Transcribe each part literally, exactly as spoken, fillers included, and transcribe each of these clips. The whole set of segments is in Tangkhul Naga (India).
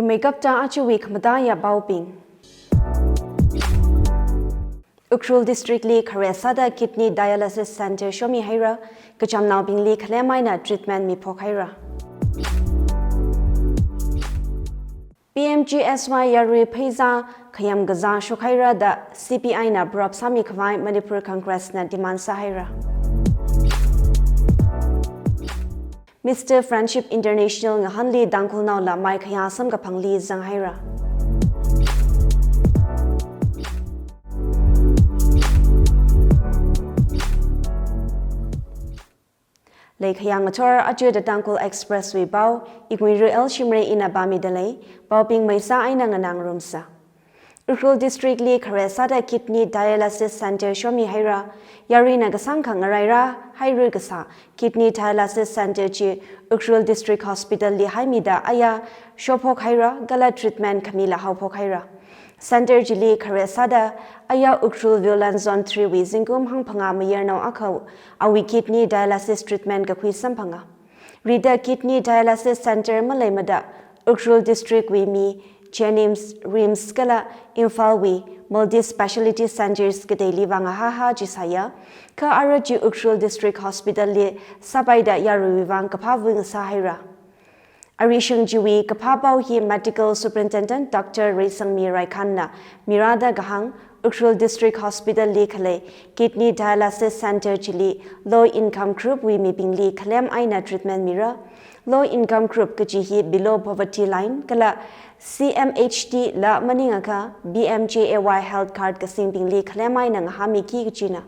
Meikapta achuwui khamataiya paobing. Ukhrul District li khare sāda kidney dialysis center shomi haira, kachamnaobingli khalem eina treatment miphok haira. P M G S Y yarui pheizā khayam kazā shok haira da C P I na prop sāmi khavai Manipur Congress na demand sā haira. Mister Friendship International ngahānli Tangkhulnaola mai khayā samkaphangli zang haira. Leikhayang ngathor achuda Tangkhul Express wui pao, Iknguiru L Shimray ina pāmida lei, paobing meisā eina nganāngarumsa. Ukhrul District li khare sāda kidney dialysis center shomi haira, yaruina kasāngkha ngarai rāhairui kasā kidney dialysis center chi Ukhrul District Hospital li haimida aya shophok haira kala treatment khamila haophok haira. Center chili khare sāda aya Ukhrul Viewland Zone three wui zingkum hangphangā mayarnao akha awui kidney dialysis treatment kakhui samphanga. Rida kidney dialysis center maleimada Ukhrul District wui mi JNIMS, RIMS kala Imphal wui multi-speciality centers kateili vang haha chi sāya, kha ara chi Ukhrul District Hospital li sāpaida yaruiwui vang kaphāwui ngasā haira. Arishang chiwui kaphā pao hi Medical Superintendent Doctor Reisangmi Raikhan na mirāda kahāng, Ukhrul District Hospital li khalei kidney dialysis center chili low income group wui mibingli khalem eina treatment mira. Low income group kaji hi below poverty line kala C M H D la maningakha P M J A Y health card kasingbingli khalem eina ngahāmiki kajina.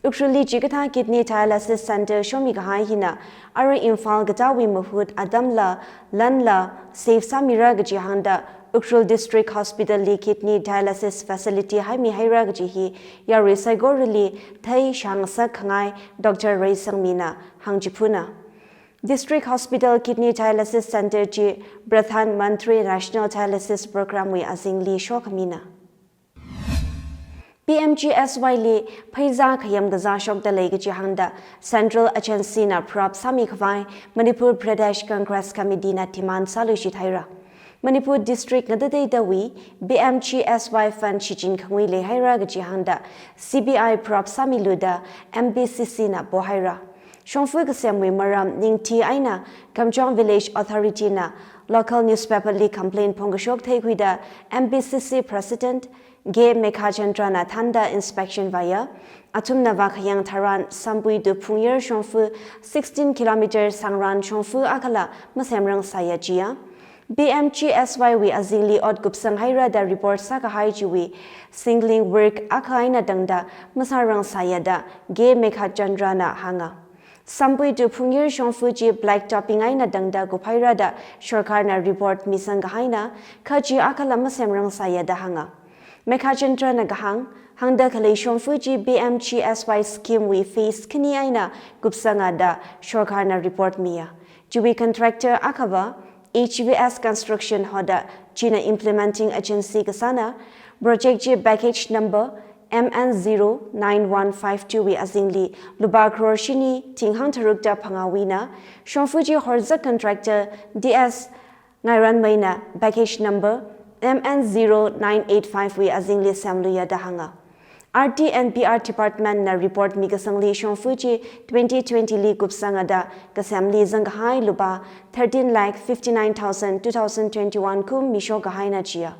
Ukhrulli chikathā kidney dialysis center shomi kahai hina ara Imphal katāwui mahut atamla lanla save sāmira kaji hāngda Ukhrul District Hospital li kidney dialysis facility haimi haira kaji hi yarui saikorali theishāngasak khangai Doctor Reisangmi na hāngchiphuna. District Hospital Kidney Dialysis Center chi Pradhan Mantri National Dialysis Program wui azingli shokhamina. P M G S Y li pheizā khayam kazā shokda lei kaji hāngda Central Agency na prop sāmi khavai Manipur Pradesh Congress Committee na demand sāluishit haira. Manipur District ngatateitawui P M G S Y fund shichin khangui leihaira kaji hāngda C B I prop sāmilu da M P C C na pohaira. Shongfa kasemwui maram ningthi eina Kamjong Village Authority na local newspaper li complaint phongkashok theikhuida M P C C President K Meghachandra na thānda inspection vāya. Athumna vākhayang tharan Sampui to Phungyar shongfa sixteen kilometer sāngran shongfa akhala masemrangsāya jiya. P M G S Y wui azingli ot kupsang haira da report sākahai chiwui signaling work akha eina tangda masārangsāya da K Meghachandra na hānga. Sampui to Phungyar shongfa chi black topping eina tangda kuphaira da sorkarna report misang kahaina, kha chi akhala masemrangsāya da hānga. Meghachandra na kahāng, hāngda khalei shongfa chi P M G S Y scheme wui phase khani eina kupsanga da sorkarna report miya. Chiwui contractor akhava H V S Construction hoda china implementing agency kasāna. Project chi package number M N zero nine one five two wui azingli lupā crore shini tinghang tharuk da phangāwuina. Shongfa chi horzak contractor D S Ngairanmeina package number M N zero nine eight five wui azingli semluiya da hānga. R T and P R Department na report mikasangli shongfa chi twenty twenty li kupsanga da kasemli zangkahai lupā thirteen lakh fifty-nine thousand two thousand twenty-one kum mishok kahaina jiya.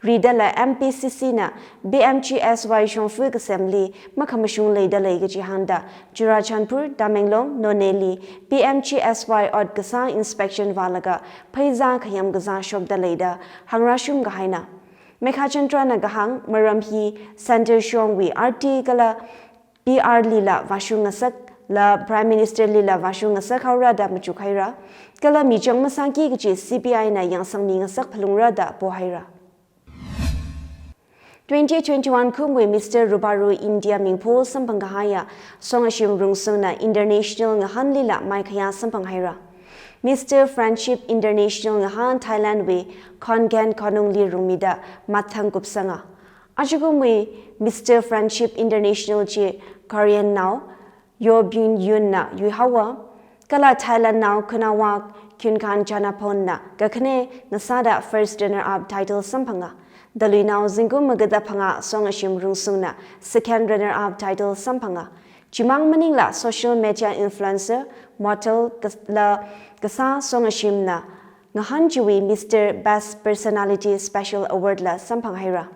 Ridala M P C C na P M G S Y shongfa kasemli makhamashung leida lei kaji hāngda Churachandpur, Tamenglong, Noney li P M G S Y ot kasā inspection vālaga pheizā khayam kazā shokda leida hāngrashum kahaina. Meghachandra na kahāng maram hi center shongwui R T kala P R lila vāshung ngasak, la Prime Minister lila vāshung ngasak haora da machuk haira. Kala michang masāki kaji C B I na yangsangmi ngasak phalungra da pohaira. Twenty twenty-one kumwui Mister Ruparu India mingpho samphang kahaiya Songashim Rungsung na international ngahānlila maikhayā samphang haira. Mister Friendship International ngahān Thailand wui Khon Kaen Khanung li rungmida mathang kupsanga. Ajakumwui Mister Friendship International chi Korean nao Yoo Byung Yoon na yuihaowa, kala Thailand nao Khunawa Chinkhan Chanaphon na kakhane ngasāda first runner-up title samphanga. Daluinao Zingkum Magada Phanga Songashim Rungsung na second runner-up title samphanga. Chimang maningla social media influencer, model, kas-, la kasā Songashim na ngahān chiwui Mister Best Personality Special Award la samphang haira.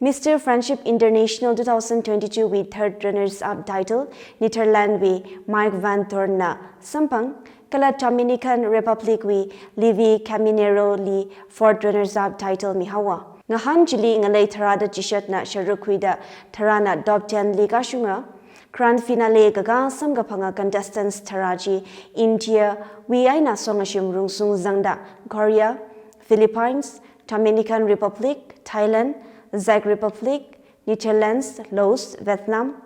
Mister Friendship International two thousand twenty-two wui third runners-up title Netherlands wui Mike van Thorn na samphang, kala Dominican Republic wui Levi Caminero li fourth runners-up title mihaowa. Ngahān chili ngalei tharāda chishatna sharuk khuida tharāna top ten li kashunga. Grand finale kakā samkaphanga contestants tharā chi India wui eina Songashim Rungsung zangda Korea, Philippines, Dominican Republic, Thailand, Czech Republic, Netherlands, Laos, Vietnam,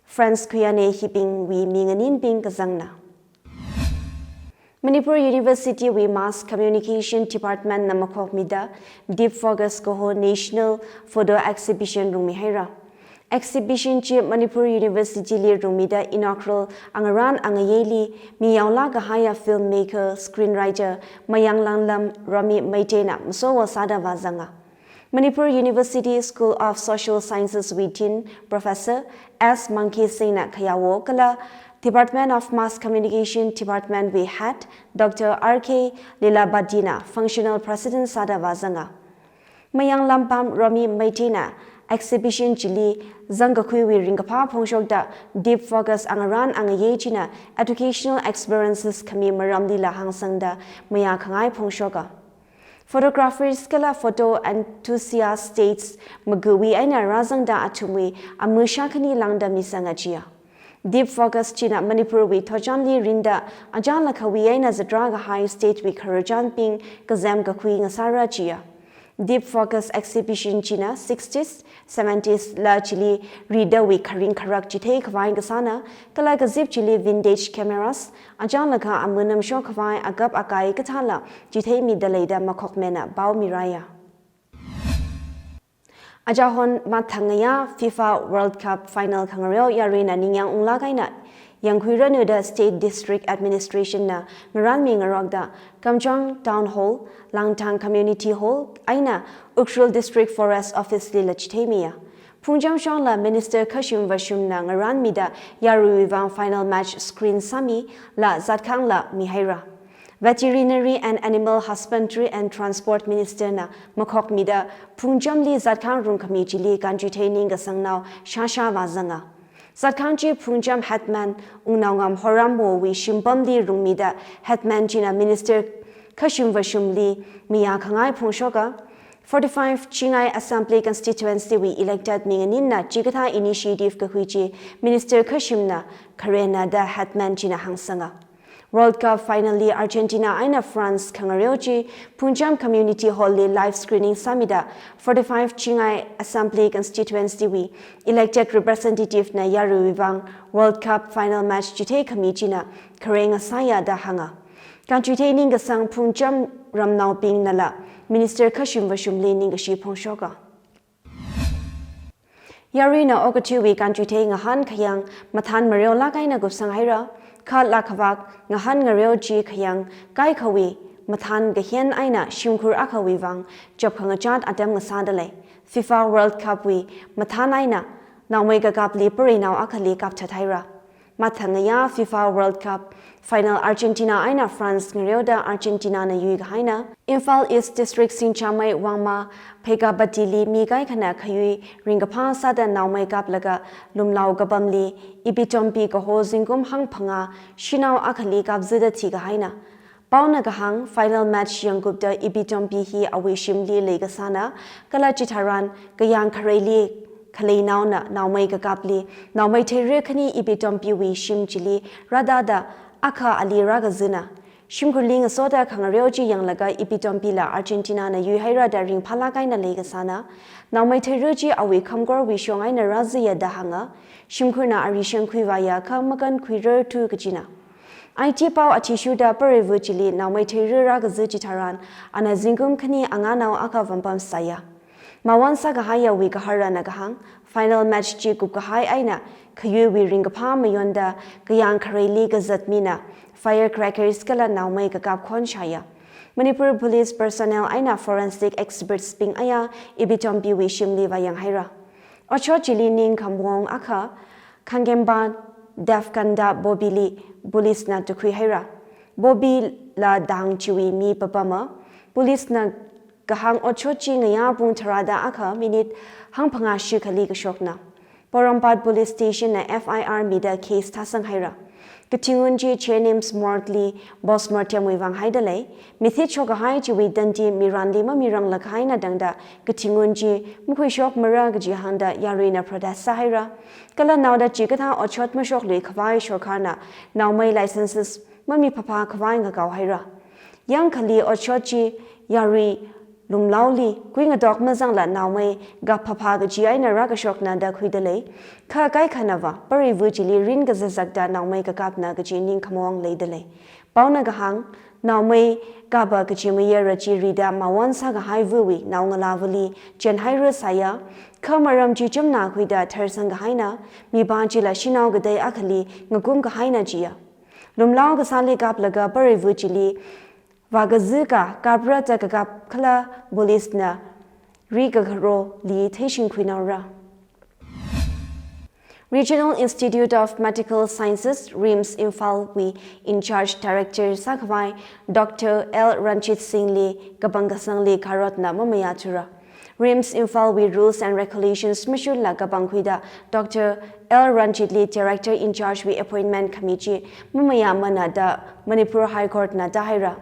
France khuiya ne. Hibingwui minganinbing kazangna. Manipur University wui Mass Communication Department na makhokmida Deep Focus kaho National Photo Exhibition rungmi haira. Exhibition chi Manipur University li rungmida inaugural angarān angayeili miyao laa kahaiya filmmaker, screenwriter Mayang Langlam Romi Meitei na masowo sāda vāzanga. Manipur University School of Social Sciences wui Dean Professor S Monkey Singh na khayawo kala Department of Mass Communication Department wui Head Doctor R K Lilabati na Functional President sāda vāzanga. Mayang Langlam Romi Meitei na exhibition chili zangkakhuiwui ringkaphā phongshokda Deep Focus angarān angayei china educational experiences khami maramlila hāngsangda mayā khangai phongshoka. Photographers kala photo enthusiasts magawui eina rāzangda athumwui amu shākhani lāngda misanga jiya. Deep Focus china Manipur wui thotchanli rinda achālakhawui eina zatrā kahai state wui khararchanbing kazem kakhui ngasāra jiya. Deep Focus exhibition china sixties, seventies la chili ridawui kharing kharak chithei khavai kasāna, kala kazip chili vintage cameras, achālakha amu namshok khavai akap akai kathāla chitheimida leida makhokmena pao miraya. Achahon mathang ngayā FIFA World Cup final khangareo yaruina ningyāng unglāk eina yangkhuiranu da State District Administration na ngarānmi ngarokda Kamjong Town Hall, Langthang Community Hall eina Ukhrul District Forest Office lila chitheimiya. Phungcham shongla Minister Khashim Vashum na ngarānmida yaruiwui vang final match screen sāmi, la zatkhangla mihaira. Veterinary and Animal Husbandry and Transport Minister na makhokmida phungchamli zatkhang rungkhami chili kanchuithei ningkasangnao shāshā vāzanga. Zatkhang chi phungcham headman Wungnaongam Horamwowui shimpamli rungmida headman china Minister Khashim Vashumli mayā khangai phongshoka. Forty-five Chingai Assembly Constituency wui elected minganinna chikathā initiative kakhui chi Minister Khashim na kharena da headman china hāngsanga. World Cup final li Argentina eina France khangareo chi phungcham Community Hall li live screening sāmida forty-five Chingai Assembly Constituency wui elected representative na yaruiwui vang World Cup final match chithei khami china khare ngasāya da hānga. Kanchuithei ningkasang phungcham ramnaobingnala Minister Khashim Vashumli ningkashi phongshoka. Yaruina okathuiwui kanchuithei ngahān khayang mathān mareolāk eina kupsang haira, kha lakhavak ngahān ngareo chi khayang kaikhawui mathān kahen eina shimkhur akhawui vang chapkhangachat atam ngasāda lei. FIFA World Cup wui mathān eina naomei kakapli pareinao akhali kapthat haira. Mathang ngayā FIFA World Cup final Argentina eina France ngareoda Argentina na yuikahaina. Imphal East District Singchamei Wangma Pheikapatili mi kaikhana khayui ringkaphā sāda naomei kaplaga lumlao kapamli Ipitompi kaho zingkum hangphangā shanao akhali kapzida thikahaina. Paona kahāng final match yangkupda Ipitompi hi awui shimli leikasāna, kala chitharan kayāng khareili khaleinaona naomei kakapli naomei theira khani Ipitompiwui shim chili rāda da akha ali rākazina. Shimkhurli ngasoda khangareo chi yanglaga Ipitompila Argentina na yuihaira da ringphālāk eina leikasāna. Naomei theira chi awui khamkorwui shong eina rāzaya da hānga. Shimkhurna ari shengkhuivāya kha makankhuirarthu kajina. Aiti pao athishurda pareiva chili naomei theira rākaza chitharan ana zingkum khani angānao akha vampam sāya. Mawon sākahaiyawui gaharana kahāng, final match chi kupkahai eina khayuiwui ringkaphā mayonda kayāng khareili kazat mina firecrackers kala naomei kakap khon shāya. Manipur Police personnel eina forensic experts bing aya Ibi Tombiwui shimli vāyang haira. Otshot chili ningkhamaong akha Khangemba Devkanda Bobili police na tukhui haira. Bobila dang chiwui mi papama, police na kahāng otshot chi ngayā pung tharāda akha minute hangphangā shikhali kashokna. Porompat Police Station na F I R mida case thāsang haira. Kathingun chi Jenims morgue li postmortem wui vang haida lei. Mithit shokkahai chiwui tandi miranli mamirang lakahaina tangda kathingun chi makhuishok mara kaji hāngda yaruina protest sāhaira. Kala naoda chikathā otshot mashok lui khavai sorkarna naomei licenses mami phapha khavai ngakao haira. Yangkhali otshot chi yarui lumlaoli kuingatok mazangla naomei kap phapha kaji eina rākashokna da khuida lei. Kha kaikhanava, pareivu chili rin kazazakda naomei kakapna kaji ningkhamaong leida lei. Paona kahāng, naomei kapa kaji mayara chi rida mawon sākahaivuwui naongalāvali chenhaira sāya, kha maram chi chumna khuida tharsang kahaina, mipā chila shanao katei akhali ngakum kahaina jiya. Lumlao kasāli kaplaga pareivu chili vākazika kapra da kakap khala police na ri kakaroli theishing khuinaora. Regional Institute of Medical Sciences, RIMS Imphal wui in-charge director sākhavai Doctor L Ranjit Singh li kapangkasangli kharotna mamayā thura. RIMS Imphal wui rules and regulations mashurla kapangkhuida Doctor L Ranjit li director in-charge wui appointment khami chi mamayāmana da Manipur High Court na tāhaira.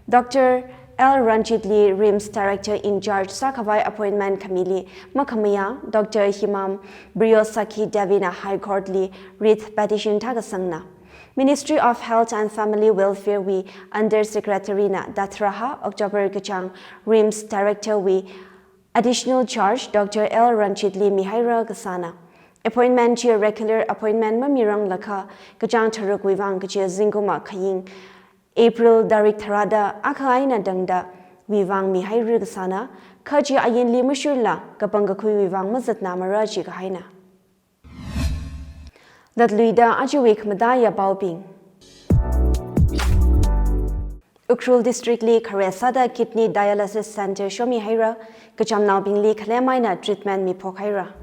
Doctor L Ranjit li RIMS director in-charge sākhavai appointment khamili makhamayā Doctor Himam Priyosakhi Devi na High Court li writ petition thākasangna. Ministry of Health and Family Welfare wui Under Secretary na thāda tharāhā October kachāng RIMS director wui additional charge Doctor L Ranjit li mihaira kasāna. Appointment chi regular appointment mamiranglakha kachāng tharukwui vang kaje zingkum akhaying April tarik tharāda akha eina tangdawui vang mihaira kasāna, kha chi ainli mashurla kapangkakhuiwui vang mazatna mara jikahaina. Latluida ajawui khamataiya paobing. Ukhrul District li khare sāda kidney dialysis center shomihaira, kachamnaobingli khalem eina treatment miphokhaira.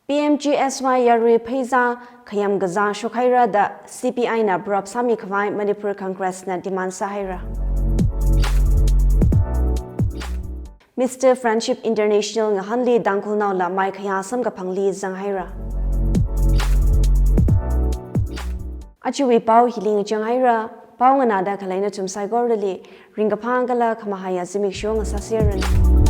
P M G S Y yarui pheizā khayam kazā shokhaira da C P I na prop sāmikhavai Manipur Congress na demand sāhaira. Mister Friendship International ngahānli Tangkhulnaola maikhayā samkaphangli zanghaira. Ajawui pao hili ngachanghaira, pao nganāda khalei nathum saikorali ringkaphā kala khamahaiya zimiksho ngasāseranu.